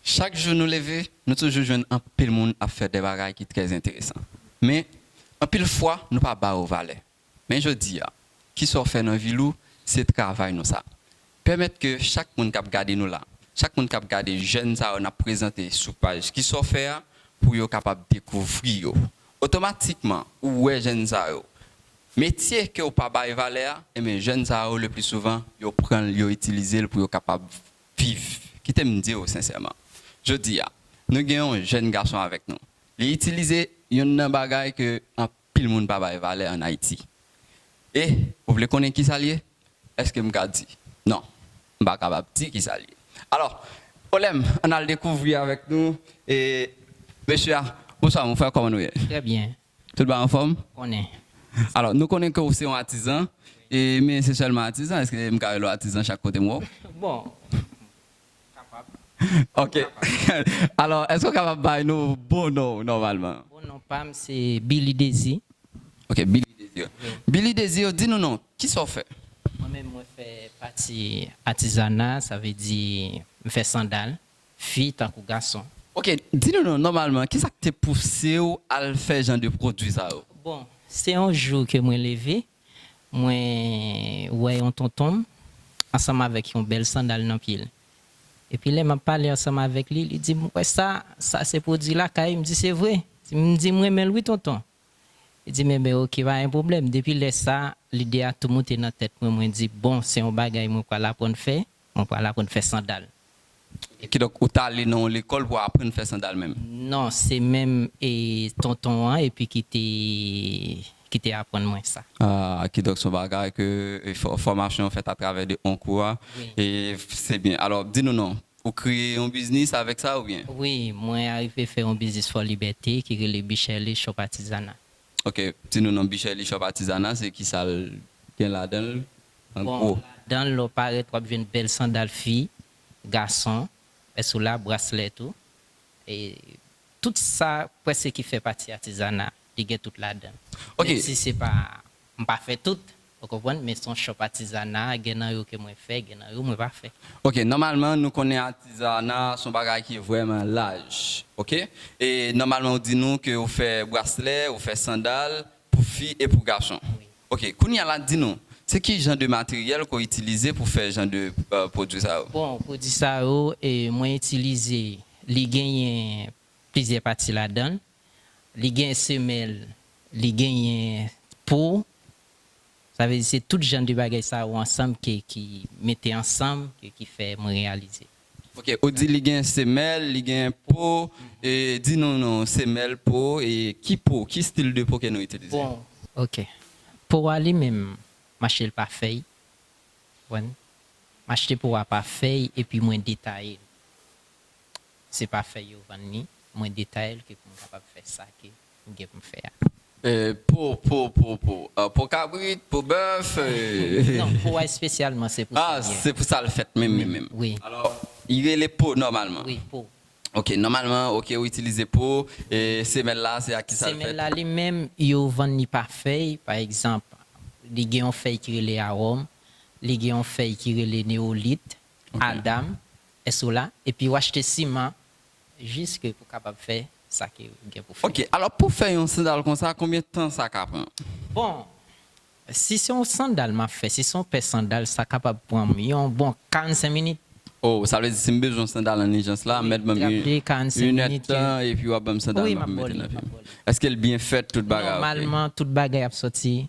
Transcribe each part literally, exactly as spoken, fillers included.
Chak jou nou leve, nou toujou jwenn anpil moun ap fè de bagay ki trè enteresan. Men, anpil fwa, nou pa ba yo valè. Men jodi a, kisa w fè nan vil ou, se travay nou sa. Pèmèt ke chak moun k ap gade nou la, chak moun k ap gade jèn sa yo n ap prezante sou paj Kisa w fè a, pou yo kapab dekouvri yo. Otomatikman, ou wè jèn sa yo. Metye ke w pa bay valè a, enben, jèn sa yo, le pli souvan, yo pran l, yo itilize l pou yo kapab viv. Kite m di w sensèman. Jodi a, nou gen yon jèn gason avèk nou. Li itilize youn nan bagay ke anpil moun pa bay valè ann Ayiti. E, ou vle konnen kisa l ye? Èske m ka di? Non, m pa kapab di kisa l ye. Alò, Olem, ann al dekouvri avèk nou. E, mesye a, bonswa, mon frè, kòman nou ye? Trè byen. Tout bagay anfòm? Konnen. Alò, nou konnen ke w se yon atizan, e, men se sèlman atizan, èske m ka rele w atizan chak kote m wè w? Bon, kapab. Ok. Alò, èske w kapab bay nou bon non w nòmalman? Bon non pa m se Billy Désir. Ok, Billy Désir. Wi. Billy Désir, di nou non, kisa w fè? Mwen menm, mwen fè pati atizana, sa vle di m fè sandal, fi tankou gason. Ok, di nou non, nòmalman, kisa k te pouse w al fè jan de pwodui sa yo? Bon, se yon jou ke mwen leve, mwen wè yon tonton m ansanm avèk yon bèl sandal nan pye l. Epi lè m ap pale ansanm avèk li, li di m, "Ou wè sa, sa se pwodui lakay." M di, "Se vre?" M di, "M renmen l wi, tonton." Li di m, "Enben, ok, pa gen pwoblèm." Depi lè sa, lide a tou moute nan tèt mwen. Mwen di, "Bon, se yon bagay mwen pral aprann fè, mwen pral aprann fè sandal." Kidonk, ou t ale nan yon lekòl pou w aprann fè sandal menm? Non, se menm, e, tonton an, epi ki te, ki te aprann mwen sa. Ah, kidonk, se yon bagay ke, e, fò-, fòmasyon an fèt atravè de yon kou a. Wi. E se byen. Alò, di nou non, ou kreye yon biznis avèk sa oubyen? Wi, mwen arive fè yon biznis Fò Libète ki rele Bichèli Shop Artisanat. Ok, di nou non, Bichèli Shop Artisanat, se kisa l gen ladan l, an gwo? Bon, ladan l, lè w parèt, w ap jwenn bèl sandal fi, gason, èske w la, braslè tou. E tout sa, prèske ki fè pati atizana, li gen tout ladan l. Ok. Menm si se pa, m pa fè tout, ou konprann, men se yon shop atizana, gen nan yo ke mwen fè, gen nan yo mwen pa fè. Ok, nòmalman, nou konnen atizana se yon bagay ki vrèman laj, ok? E nòmalman, ou di nou ke ou fè braslè, ou fè sandal, pou fi e pou gason. Wi. Ok, kounye a la, di nou, se ki jan de materyèl ke w itilize pou fè jan de, euh, pwodui sa yo? Bon, pwodui sa yo, e, mwen itilize, li genyen plizyè pati ladan l. Li gen semèl, li genyen po. Sa vle di se tout jan de bagay sa yo ansanm ke, ki mete ansanm, ke, ki fè mwen reyalize. Ok, ou di li gen semèl, li gen po, e di nou non, semèl, po, e ki po, ki stil de po ke nou itilize? Bon, ok. Po a li menm, m achte l pa fèy. Konprann? M achte po a pa fèy epi mwen detaye l. Se pa fèy yo vann li, mwen detaye l ke pou m kapab fè sa ke m gen pou m fè a. E, po, po, po, po. Ah, po kabrit, po bèf, e. Non, po a espesyalman, se pou sa. Ah, se pou sa l fèt menm, menm, menm. Wi. Alò, li rele po nòmalman. Wi, po. Ok, nòmalman, ok, ou itilize po, e semèl la, se ak ki sa l fèt? Semèl la, li menm, yo vann li pa fèy, pa egzanp, li gen yon fèy ki rele awòm, li gen yon fèy ki rele neolit, ok, adam, èske w la, epi w achte siman, jis ke pou kapab fè sa ke w gen pou fè. Ok, alò pou fè yon sandal konsa, konbyen tan sa ka pran? Bon, si se yon sandal m ap fè, si se yon pè sandal, sa kapab pran m yon bon karannsenk minit. Oh, sa vle di si m bezwen yon sandal an ijans la, wi, mèt ban m yon, karannsenk minit, yon èdtan, epi w ap ban m sandal, wi, m ap mete nan pye m. Èske l byen fèt, tout bagay, ok? Nòmalman, tout bagay ap sòti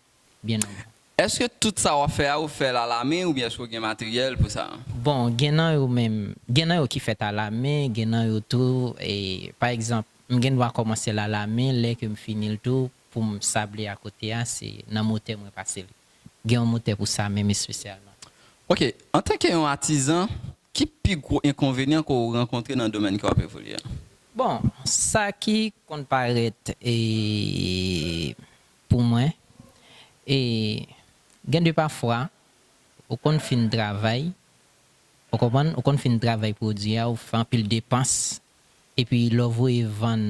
byen nòmal. Èske tout sa w ap fè a, ou fè l alamen oubyen èske w gen materyèl pou sa? Bon, gen nan yo menm, gen nan yo ki fèt alamen, gen nan yo tou, e, pa egzanp, m gen dwa kòmanse l alamen, lè ke m fini l tou, pou m sable akote a, se nan motè mwen pase l. Gen yon motè pou sa menm espesyalman. Ok, antanke yon atizan, ki pi gwo enkonvenyan ke w rankontre nan domèn ke w ap evolye a? Bon, sa ki konn parèt, e, pou mwen, e, gen de pafwa, ou konn fin travay, ou konprann, ou konn fin travay pwodui a, ou fè anpil depans, epi lè w voye vann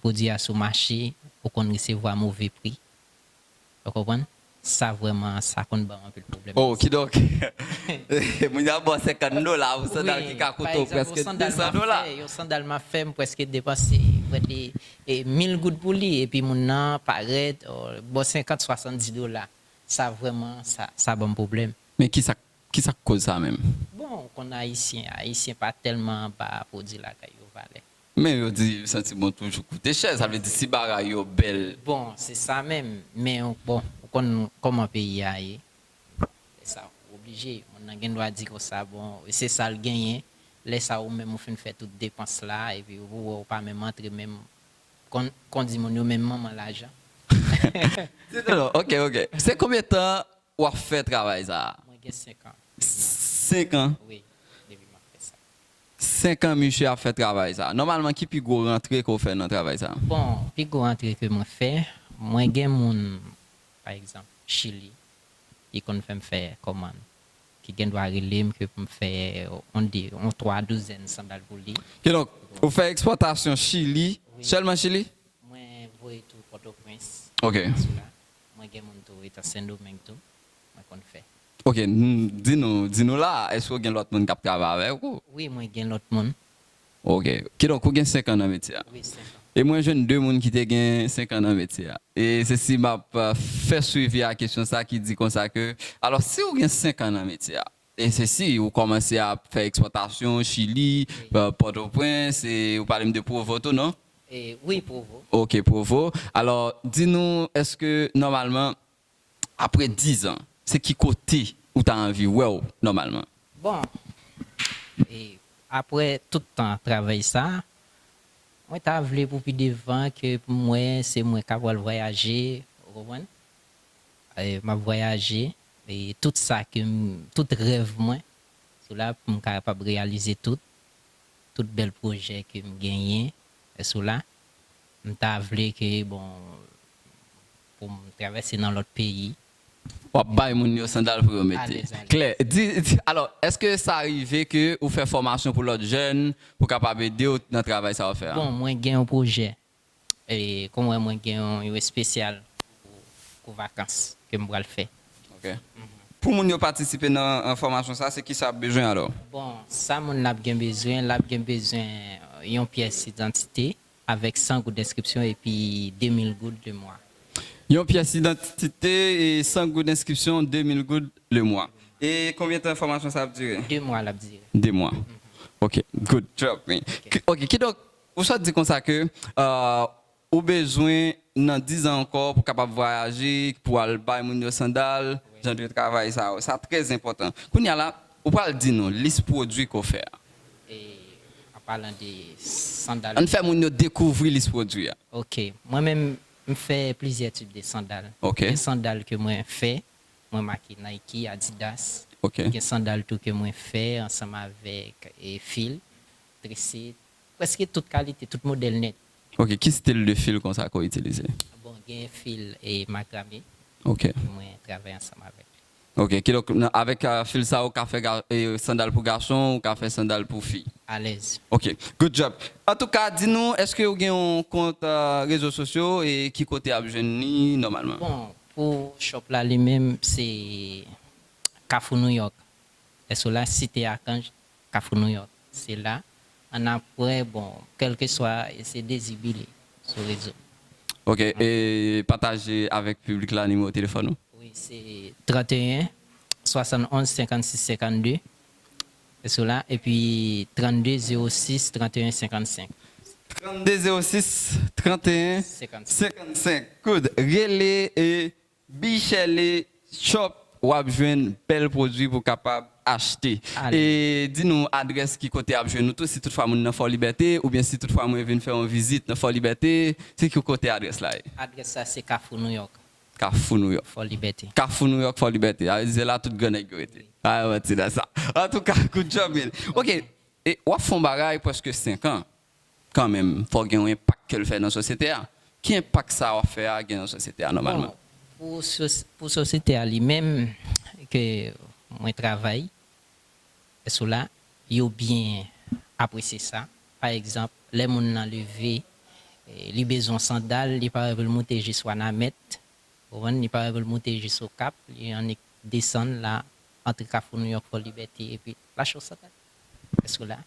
pwodui a sou mache, ou konn resevwa move pri. Ou konprann? Sa vrèman, sa konn ban m anpil pwoblèm. Oh, kidonk, moun ap ba w senkant dola pou sandal ki ka koute w prèske de san dola. Yon sandal m ap fè, m prèske depanse prèske mil goud pou li, epi moun nan parèt, oh, ba w senkant, swasanndis dola. Sa vrèman, sa, sa ban m pwoblèm. Men kisa, kisa k koz sa menm? Bon, ou konn Ayisyen, Ayisyen pa tèlman ba pwodui lakay yo valè. Men yo di santi bon toujou koute chè, sa vle di si bagay yo bèl. Bon, se sa menm. Men bon, ou konn kòman peyi a ye. Lè sa, ou oblije. Moun nan gen dwa di konsa, bon, se sa l genyen. Lè sa, ou menm, ou fin fè tout depans la, epi ou wè ou pa menm antre menm, kon, kon di moun yo, menm manman lajan. Non, ok, ok. Se konbyen tan w ap fè travay sa a? Mwen gen senk an. Senk an? Wi, depi m ap fè sa. Senk an misye ap fè travay sa. Nòmalman, ki pi gwo rantre ke w fè nan travay sa? Bon, pi gwo rantre ke mwen fè, mwen gen moun, pa egzanp, Chili, ki konn fè m fè kòmann, ki gen dwa rele m ke pou m fè yon de, yon twa douzèn sandal pou li. Kidonk, ou fè ekspòtasyon Chili, sèlman Chili? Mwen voye tou Pòtoprens. Ok. Sou la. Mwen gen moun tou etan Sendomeng tou. Mwen konn fè. Ok, di nou, di nou la, èske w gen lòt moun k ap travay avèk ou? Wi, mwen gen lòt moun. Ok. Kidonk, ou gen senk an nan metye a? Wi, senk an. E mwen jwenn de moun ki te gen senk an nan metye a. E se si m ap fè swivi a kesyon sa ki di konsa ke, alò, si w gen senk an nan metye a, e se si ou kòmanse ap fè ekspòtasyon Chili, Pòtoprens, e ou pale m de Provo tou, non? E, wi, Provo. Ok, Provo. Alò, di nou, èske nòmalman, apre diz an, se ki kote ou ta anvi wè w nòmalman? Bon, e apre tout tan travay sa, mwen ta vle pou pi devan ke pou mwen, se mwen k ap pral vwayaje, ou konprann? E, m ap vwayaje, e tout sa ke m, tout rèv mwen, sou la pou m kapab reyalize tout, tout bèl pwojè ke m genyen, e sou la, m ta vle ke, bon, pou m travèse nan lòt peyi. W ap bay moun yo sandal pou yo mete. Klè. Di, di, alò, èske sa rive ke ou fè fòmasyon pou lòt jèn pou kapab ede w nan travay sa w ap fè a? Bon, mwen gen yon pwojè. E, kòm w wè, mwen gen yon, yon espesyal pou, pou vakans ke m pral fè. Ok. Pou moun yo patisipe nan, nan fòmasyon sa, se kisa y ap bezwen alò? Bon, sa moun nan ap gen bezwen, l ap gen bezwen yon pyès idantite avèk san goud enskripsyon epi de mil goud le mwa. Yon pyès idantite e san goud enskripsyon, de mil goud le mwa. E konbyen tan fòmasyon sa ap dire? De mwa l ap dire. De mwa. Ok, good job, man. Ok, kidonk, ou sot di konsa ke, euh, ou bezwen nan diz an ankò pou kapab vwayaje, pou al bay moun yo sandal, jan de travay sa yo. Sa trè enpòtan. Kounye a la, ou pral di nou lis pwodui ke w fè a. E, an palan de sandal. Ann fè moun yo dekouvri lis pwodui a. Ok. Mwen menm, m fè plizyè tip de sandal. Ok. Gen sandal ke mwen fè, mwen make Nike, Adidas. Ok. Gen sandal tou ke mwen fè ansanm avèk, e, fil, trese, prèske tout kalite, tout modèl nèt. Ok, ki stil de fil konsa ke w itilize? Bon, gen fil e makrame. Ok. Mwen travay ansanm avèk li. Ok, kidonk, nan, avèk, euh, fil sa, ou ka fè ga- e, sandal pou gason, ou ka fè sandal pou fi. Alèz. Ok, good job. Antouka, di nou, èske w gen yon kont, euh, rezo sosyo e ki kote y ap jwenn li nòmalman? Bon, pou shop la li menm, se Kafou New York. Èske w la, Site Akanj, Kafou New York. Se la. Annapre, bon, kèlkeswa, se Dezi Bile sou rezo. Ok, e pataje avèk piblik la nimewo telefòn ou? Wi, se trannteyen, swasannonz, senkannsis, senkannde. Se sou la. Epi trannde zewo sis, trannteyen, senkannsenk. Trannde zewo sis, trannteyen, senkannsenk. Good. Rele e Bichèle Shop, w ap jwenn bèl pwodui pou w kapab achte. E di nou adrès ki kote y ap jwenn nou tou, si toutfwa moun nan Fò Libète, oubyen si toutfwa mwen vin fè yon vizit nan Fò Libète, se ki kote adrès la ye? Adrès la se Kafou New York. Kafou New York. Fò Libète. Kafou New York, Fò Libète. A, se la tout gran nèg yo rete. A, manti nan sa. Antouka, good job, man. Ok, e w ap fè yon bagay prèske senk an. Kanmenm, fò gen yon enpak ke l fè nan sosyete a. Ki enpak sa w ap fè a gen nan sosyete a nòmalman? Bon, pou sos- pou sosyete a li menm, ke mwen travay sou la, yo byen apresye sa. Pa egzanp, lè moun nan leve, e, li bezwen sandal, li pa vle moute jis Wanament, Ou konprann? Li pare pou l moute jis Okap, li annik desann la, antre Kafou Nouyòk, Fò Libète, epi lache yon sandal. Èske w la?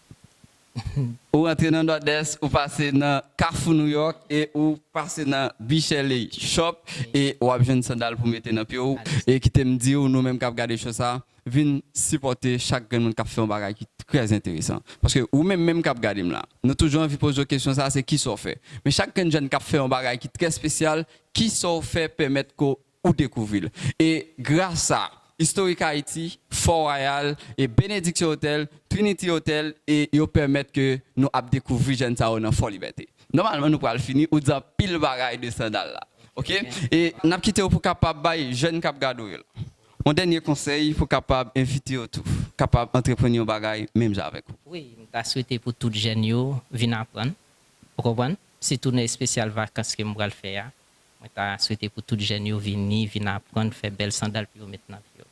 Ou rantre nan Nòdès, ou pase nan Kafou Nouyòk e ou pase nan Bichèley Shop e w ap jwenn sandal pou mete nan pye w. E kite m di w, nou menm k ap gade cho sa, vin sipòte chak grenn moun k ap fè yon bagay ki trè enteresan. Paske ou menm menm k ap gade m la, nou toujou anvi poze w kesyon sa, se kisa w fè. Men chak grenn jèn k ap fè yon bagay ki trè espesyal, kisa w fè pèmèt ke ou dekouvri l? E gras a Historic Haiti, Fort Royal, e Benediction Hotel, Trinity Hotel, e yo pèmèt ke nou ap dekouvri jèn sa yo nan Fò Libète. Nòmalman, nou pral fini, ou di anpil bagay de sandal la. Oke? E n ap kite w pou kapab bay jèn k ap gade w yo la yon dènye konsèy pou kapab envite yo tou, kapab antreprann yon bagay menm jan avèk ou. Wi, m ta swete pou tout jèn yo vin aprann. Ou konprann? Sitou nan espesyal vakans ke m pral fè a. Mwen ta swete pou tout jèn yo vini, vin aprann fè bèl sandal pou yo met nan pye yo.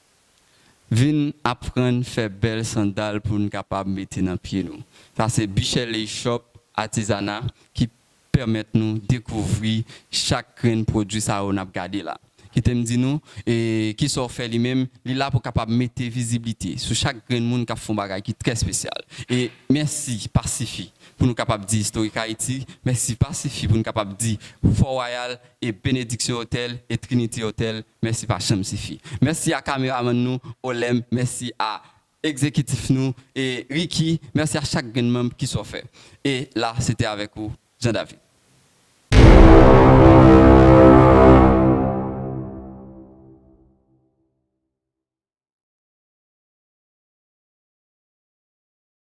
Vin aprann fè bèl sandal pou n kapab mete nan pye nou. Sa se Bichèley Shop Artisanat ki pèmèt nou dekouvri chak grenn pwodui sa yo n ap gade la. Kite m di nou, e, kisa w fè li menm, li la pou kapab mete viziblite sou chak grenn moun k ap fè yon bagay ki trè espesyal. E mèsi pa sifi pou nou kapab di Historic Haiti, mèsi pa sifi pou nou kapab di Fort Royal e Benediction Hotel e Trinity Hotel, mèsi pa janm sifi. Mèsi a kameramann nou, Olem, mèsi a egzekitif nou, e Ricky, mèsi a chak grenn manm kisa w fè. E la, se te avèk ou, Jean David.